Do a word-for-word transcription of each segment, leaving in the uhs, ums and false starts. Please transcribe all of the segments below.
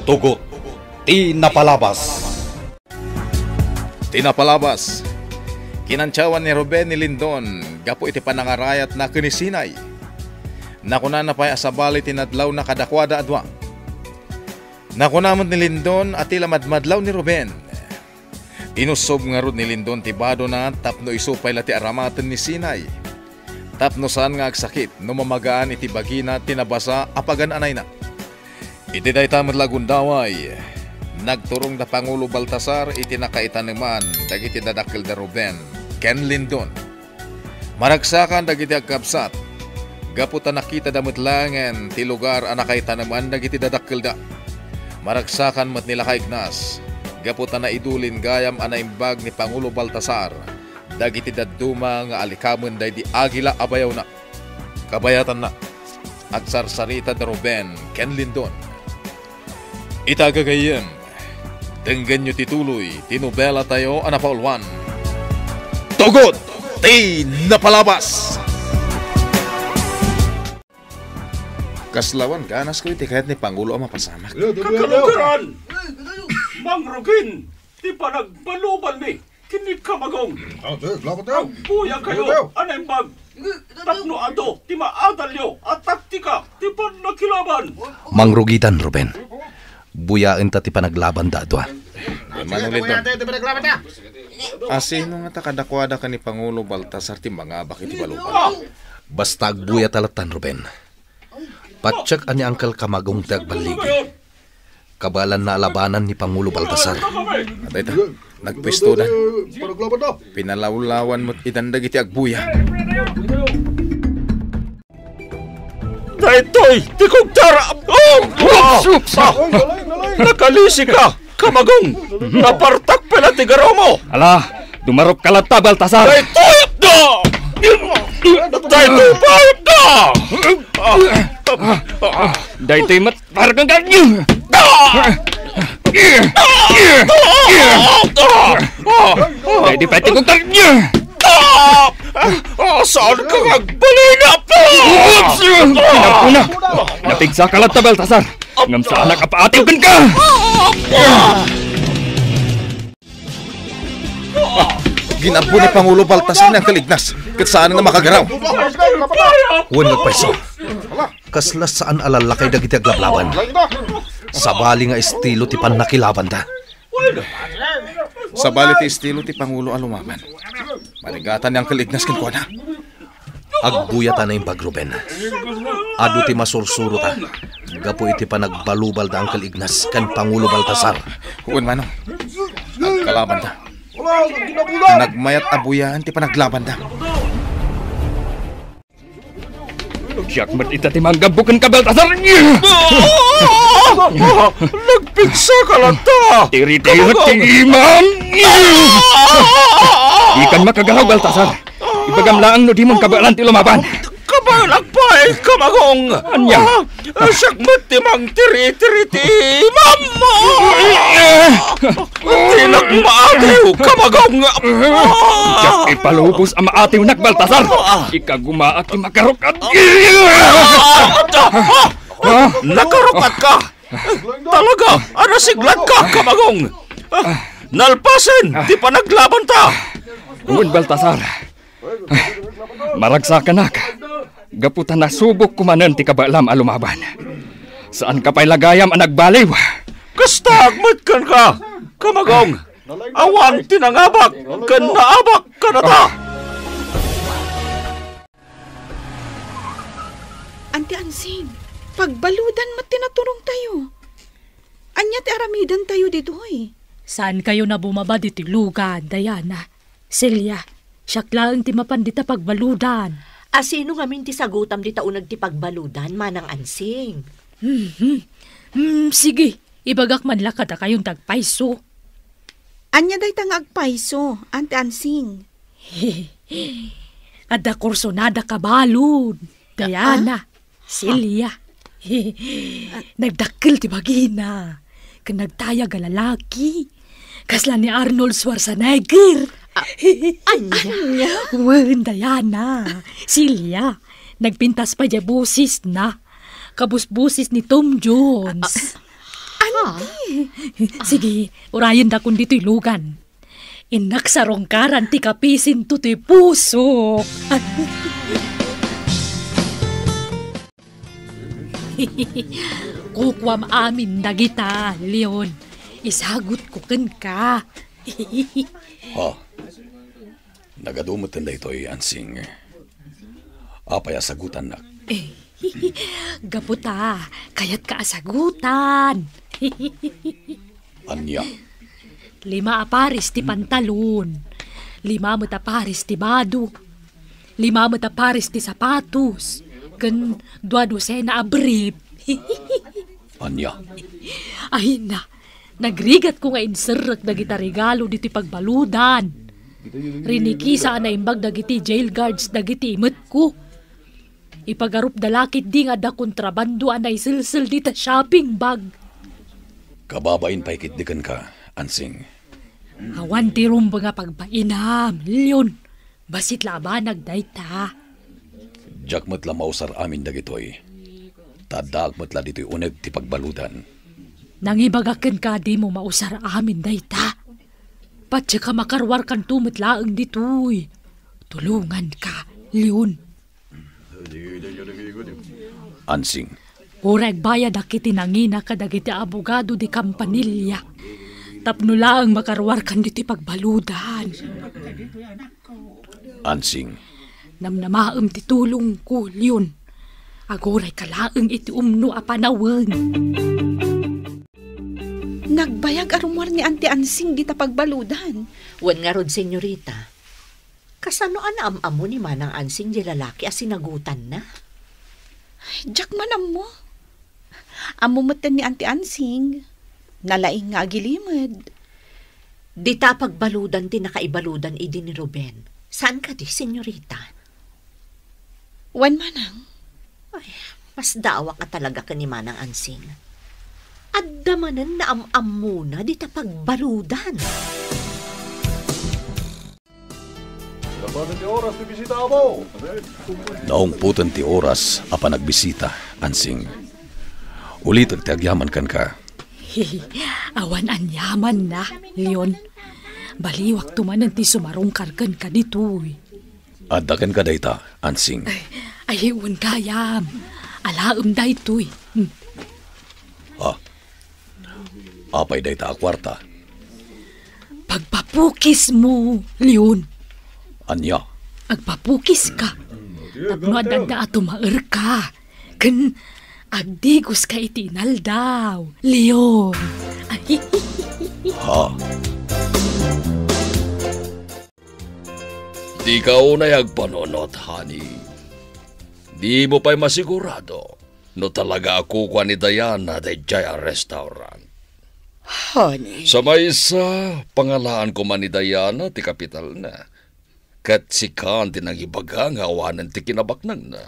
Tugot ti napalabas. Ti napalabas, kinantsawan ni Ruben ni Lindon gapu iti panangarayatna ken ni Sinay. Nakunana pay a sabali ti nadlawna kadakuada a dua. Nakuna met ni Lindon a ti la madmadlaw ni Ruben. Inussob ngarud ni Lindon ti badona tapno isu pay la ti aramaten ni Sinay. Tapno saan nga agsakit no mamagaan iti bagina ti nabasa a pagan-anayna. Iti dayta met la a gundaway, nagturong da Pangulo Baltasar iti nakaitaneman dagiti dadakkel da Ruben ken Lindon. Maragsakan dagiti agkabsat, gapu ta nakitada met laengen ti lugar a nakaitaneman dagiti dadakkelda. Maragsakan met ni Laka Ignas, gapu ta naidulin gayam a naimbag ni Pangulo Baltasar dagiti dadduma nga alikamen daydi agila a bayawna. Kabayatanna, agsarsarita da Ruben ken Lindon. Ita gagayyem, denggenyo ti tuloy ti nobelatayo a napauluan, Tugot ti Napalabas! Kasla awan ganasko iti kayat ni Pangulo a mapasamak. Kakalugaran! Mangrugin ti panagbalubalmi ken ni Kamagong. Ah, sige, salamat, eh. Agbuya kayo, Sige, eh. a naimbag. Tapno adu ti maadalyo a taktika ti pannakilaban. Mangrugitan, Ruben. Buyaenta ti panaglabanda a dua. Manulid, Don. Asino ngata kadakuada ken ni Pangulo Baltasar ti mangabak iti balubalda? Basta agbuyata lattan, Ruben. Patiek a ni Angkel Kamagong ti agballigi. Kabaelanna a labanan ni Pangulo Baltasar. Dayta, nagpuestodan. Pinalawlawan met idan dagiti agbuya. Daytoy ti kugtar! Oh! Ah! Ah! Nakalisika, Kamagong! Napartak pay la ti garamo! Ala, dumarupka latta, Baltasar! Daytoy da! Daytoy pay da! Daytoy met parang ka. Daytoy pay ti kugtar! Ah, saan ka agbalin, Apo? Oops! Kinapuna! Napigsaka latta, Baltasar! Ngem saanak a paatiw kenka! Gin-ammo ni Pangulo Baltasar ni Angkel Ignas, ket saan nga makagaraw. Wen nagpayso. Kasla saan a lallakay dagiti aglablaban. Sabali nga estilo ti pannakilabanda. Sabali ti estilo ti Pangulo a lumaban. Manigatan ni Angkel Ignas kenkuana. Agbuyata naimbag, Ruben. Adu ti masursurota gapu iti panagbalubal da Angkel Ignas ken Pangulo Baltasar. Wen, Manong. Agkalabanda. Nagmayat a buyaan ti panaglabanda. Siak met ita ti manggabbuken ka, Baltasar! Nagpigsaka latta! Tiri-tiri ti imam! Dikan makagaraw, Baltasar! Ibagam laeng no dimon kabaelan ti lumaban. Kabaelak pay, Kamagong. Ania? Ah, siak met ti mangtiri-tiri ti imam. Dinak maatiw, Kamagong. Diak ipalubos a maatiwnak, Baltasar. Ikagumaak ti makarukat. Ah, nakarukat ka. Talaga a nasiglat ka, Kamagong. Ah, nalpasen ti panaglabanta. Wen, Baltasar. Maragsakanak, gapu ta nasubok kumanen ti kabaelam a lumaban. Saanka pay la gayam a nagbaliw. Kasta met kenka, Kamagong. Awan ti nangabak ken naabak kadata. Anti Ansing, pagbaludan met ti naturongtayo. Ania ti aramidentayo ditoy? Saankayon a bumaba ditoy lugan, Diana. Celia, siak laeng ti mapan dita pagbaludan. A sino ngamin ti sagutam dita uneg ti pagbaludan, Manang Ansing? Mhm. Hmm, sige, ibagak man la kadakayon ti agpayso. Ania dayta nga agpayso, Anti Ansing? Adda kursunada kabalud, Diana, Celia. Nagdakkel ti bagina, ken nagtayag a lalaki. Kasla ni Arnold Schwarzenegger. Ania? Wen, Diana, Celia, nagpintas pay diay bosisna. Kabusbosis ni Tom Jones. Ah. Sige, urayendakon ditoy lugan. Innak sarungkaran ti kapisinto ti pusok. Kukuam amin dagita, Leon. Isagutko kenka. Ha? Nagadu metten daytoy, Ansing. Apay a sagutannak? Gapu ta, kayatka a sagutan. Ania? Lima a pares ti pantalon, lima met a pares ti bado, lima met a pares ti sapatos, ken dua dosena a brief. Ania? Ay na, nagrigatko nga inserrek dagita regalo ditoy pagbaludan. Rinikisa a naimbag dagiti jail guards dagiti imetko. Ipagarupda la ketdi nga adda kontrabando a naiselsel dita shopping bag. Kababain pay ketdi kenka, Ansing. Awan ti rumbeng a pagbainam, Leon. Bassit la a banag dayta. Diak met la mausar amin dagitoy. Ta addaak met la ditoy uneg ti pagbaludan. Nangibagak kenka a dimo mausar amin dayta. Patiek a makaruarkanto met laeng ditoy. Tulonganka, Leon. Ansing. Uray agbayadak iti nangina kadagiti abogado di kampanilya. Tapno laeng makaruarkan ditoy pagbaludan. Ansing. Namnamaem ti tulongko, Leon. Agurayka laeng iti umno a panawen. Nagbayag a rummuar ni Auntie Ansing dita pagbaludan. Wen ngarud, senyorita, kasano a naam-ammo ni Manang Ansing di lalaki a sinagutanna? Diak man ammo. Ammo metten ni Auntie Ansing. Nalaing nga agilimed. Dita a pagbaludan ti nakaibaludan idi ni Ruben. Saan kadi, senyorita? Wen, manang. Ay, masdaawak a talaga ken ni Manang Ansing. Adda manen naam-ammona dita pagbaludan. Naungpoten ti oras ti bisita, Apo. Naungpoten ti oras a panagbisita, Ansing. Ulitek ti agyaman kenka. Awan aniamanna, Leon. Baliwakto manen ti sumarungkar kenka ditoy. Adda kenka dayta, Ansing. Ay, ay, wen gayam. Alaem daytoy. Hmm. Ah. Apay dayta a kuarta? Pagpapukismo, Leon. Ania? Agpapukiska. Tapno adda a tumaerka. Ken agdigoska iti inaldaw, Leon. Ha? Dika unay agpanunot, honey. Dimo pay masigurado no talaga a kukua ni Diana daydiay a restaurant. Honey. Sa maysa, pangalaanko man ni Diana ti kapitalna. Ket sikan ti nangibaga nga awanen ti kinabaknangna.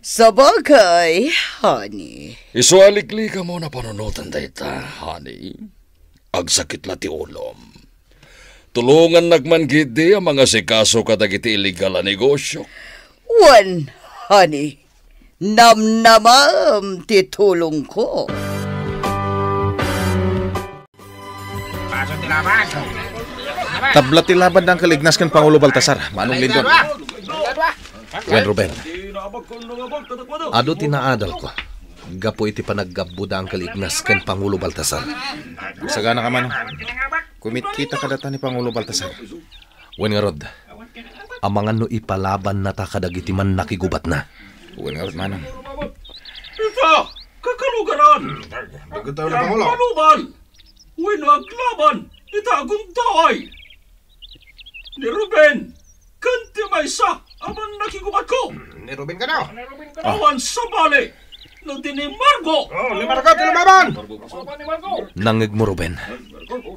Sabagay, honey. Isu a liklikam a panunoten dayta, honey. Agsakit la ti ulom. Tulongannak man ketdi a mangasikaso kadagiti illegal a negosio. Wen, honey, namnamaem ti tulongko. Tabla ti laban da Uncle Ignas ken Pangulo Baltasar, Manong Lindon. Wen, Ruben. Adu ti naadalko gapu iti panaggapuda Uncle Ignas ken Pangulo Baltasar. Sagana ka, Manong. Kumitkita kadata ni Pangulo Baltasar. Wen ngarud, amangan no ipalabannata kadagiti mannakigubatna. Wen ngarud, Manong. Ita, kakalugaran! Dagita, Pangulo. Agpaluban! Wenno aglaban ita a gundaway! Ni Ruben ken ti maysa a mannakigubatko. Ni Ruben kano? Awan sabali no di ni Margo. Oh, ni Margo ti lumaban. Nangngegmo, Ruben.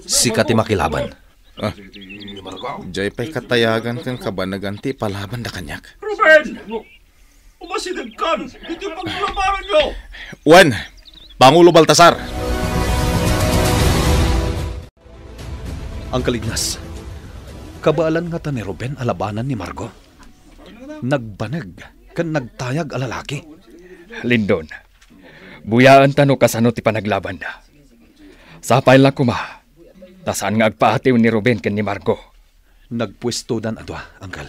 Sika ti makilaban. Ah. Ni Margo. Diay pay katayagan ken kabanegan ti ipalabanda kaniak. Ruben! Umasidegkan iti paglabananyo! Wen, Pangulo Baltasar! Uncle Ignas, kabaelan ngata ni Ruben a labanan ni Margo? Nagbaneg ken nagtayag a lalaki. Lindon, buyaenta no kasano ti panaglabanda. Sapay la koma, ta saan nga agpaatiw ni Ruben ken ni Margo. Nagpuestodan a dua, Angkel.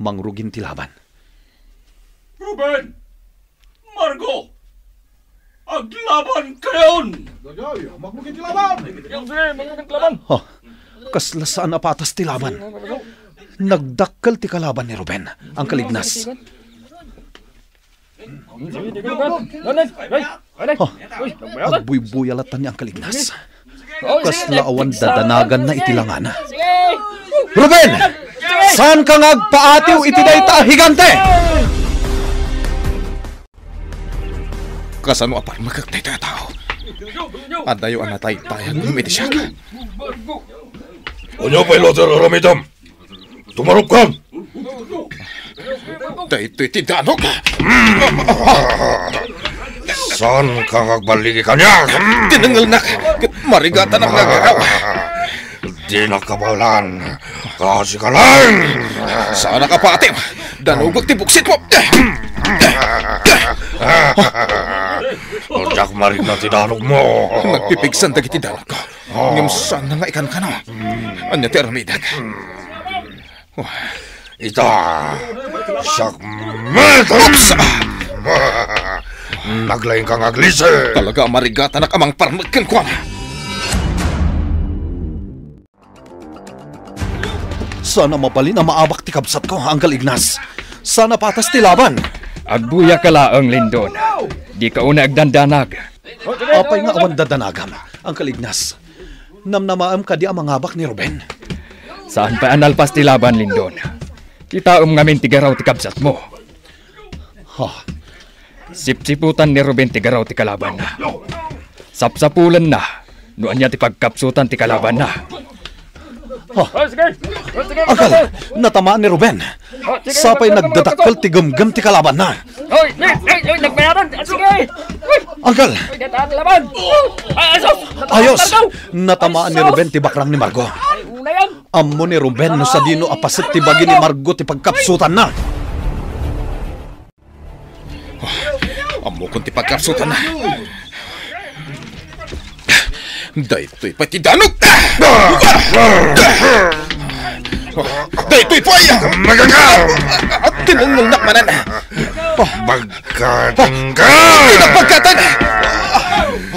Mangrugin ti laban. Ruben! Margo! Aglabankayon! Sige, mangrugin ti laban! Ha? Kasla saan a patas ti laban. Nagdakkel ti kalaban ni Ruben, Angkel Ignas. Ha? Agbuybuya latta ni Angkel Ignas. Kasla awan dadanaganna iti langana. Ruben! Saanka nga agpaatiw iti dayta a higante? Kasano a parmekek daytoy a tao? Adayo a nataytayag ngem iti siak. Ania pay latta ti aramidem? Tumarupkan! Daytoy ti danok! Saanka nga agballigi kaniak? Tinengngelnak ket marigatanak nga agaraw. Dinak kabaelan. Kasika laeng! Saanka paatiw! Danogek ti buksitmo! Diak marikna ti danokmo. Nagpipigsan dagiti danok. Ngem saanna nga ikankano. Ania ti aramidek? Ita, siak metem! Naglaingka nga aglisi! Talaga a marigatanak a mangparmek kenkuana. Saan a mabalin a maabak ti kabsatko, Angkel Ignas. Saan a patas ti laban. Agbuyaka laeng, Lindon. Dika unay agdandanag. Apay nga awan dadanagam, Angkel Ignas? Namnamaem kadi a mangabak ni Ruben? Saan pay a nalpas ti laban, Lindon. Kitaem ngamin ti garaw ti kabsatmo. Ha? Sipsiputan ni Ruben ti garaw ti kalabanna. Sapsapulenna no ania ti pagkapsutan ti kalabanna. Ha? Angkel, natamaan ni Ruben. Sapay nagdadakkel ti gemgem ti kalabanna. Hoy, hoy, hoy, nagbayaran. Ah, sige. Hoy. Angkel. Hoy, data ang laban. Ay, asos. Ayos. Natamaan ni Ruben ti bakrang ni Margo. Ay, ulayan. Ammo ni Ruben no sadino a paset ti bagi ni Margo ti pagkapsutanna. Ammokon ti pagkapsutanna. Daytoy pay ti danok! Daytoy pay! Magagaw! Tinengngelnak manen! Bagkatan ka! Di nagpagkatan!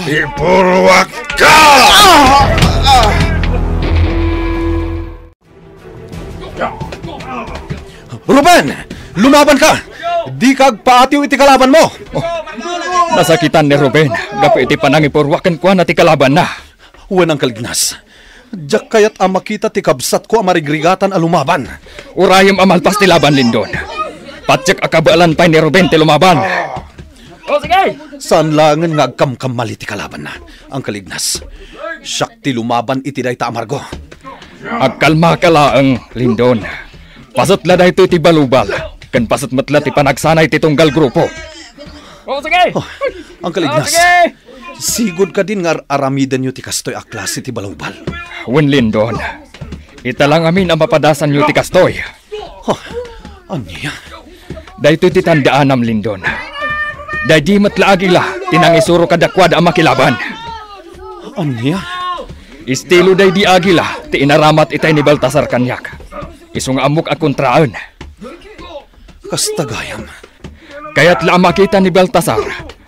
Ipurwak ka! Ruben! Lumabanka! Dika agpaatiw iti kalabanmo! Oh, nasakitan ni Ruben gapu iti panangipurwak kenkuana ti kalabanna. Wen, Angkel Ignas, diak kayat a makita ti kabsatko a marigrigatan a lumaban. Urayem a malpas ti laban, Lindon. Patiek a kabaelan pay ni Ruben ti lumaban. O, sige! Saan laengen nga agkamkamali ti kalabanna, Angkel Ignas. Siak ti lumaban iti dayta a Margo. Agkalmaka laeng, Lindon. Paset la daytoy ti balubal, ken paset met la ti panagsanay ti tunggal grupo. O, sige! Oh, Angkel Ignas, sige! Sigud kadin nga ar-, aramidenyo ti kastoy a klase ti balubal? Wen, Lindon. Ita lang amin a mapadasanyo ti kastoy. Huh, ania? Daytoy ti tandaanam, Lindon. Daydi met la Agila ti nangisuro kadakuada a makilaban. Ania? Estilo daydi Agila ti inaramat itay ni Baltasar kaniak. Isu nga ammok a kontraen. Kasta gayam. Kayat la a makita ni Baltasar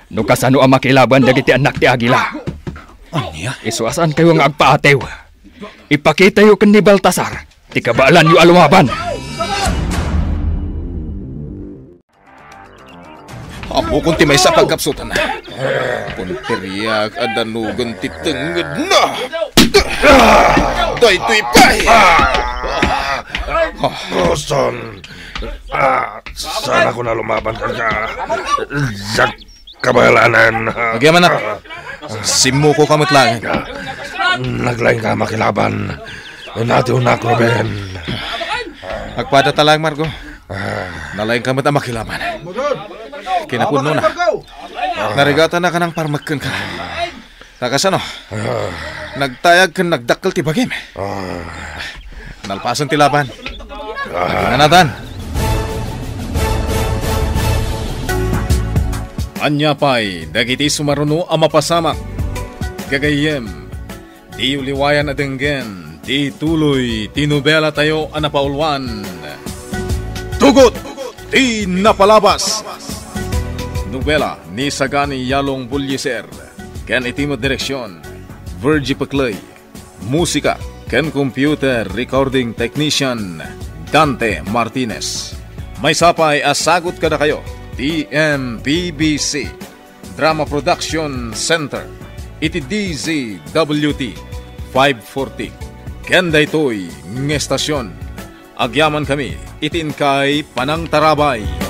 no kasano a makilaban dagiti annak ti Agila. Ania? Isu a saankayo nga agpaatiw. Ipakitayo ken ni Baltasar ti kabaelanyo a lumaban. Ammokon ti maysa a pagkapsutanna. Punteriak a danogen ti tengngedna. Daytoy pay! Boston! Ah, saanakon a lumaban kenka. Diak kabaelanen. Agyamanak. Simmukoka met laeng. Naglaingka a makilaban. Inatiwnak, Ruben. Agpadata laeng, Margo. Ah. Nalaingka met a makilaban. Kinapudnona. Narigatannak a nangparmek kenka. Ta kasano? Ah. Nagtayag ken nagdakkel ti bagim. Ah. Nalpasen ti laban. Ah. Aginanatan. Ania pay dagiti sumaruno a mapasamak? Gagayyem, Ti uliwayan a denggen, ti tuloy ti nobela tayo a napauluan. Tugot ti napalabas. Nobela ni Sagani Yalong Bullieser, ken iti met direksion, Virgie Peclay. Musika ken computer recording technician, Dante Martinez. Maysa pay a sagut kadakayo ti M P B C Drama Production Center iti D Z W T five forty. Ken daytoy nga estasion, agyamankami iti inkay panangtarabay.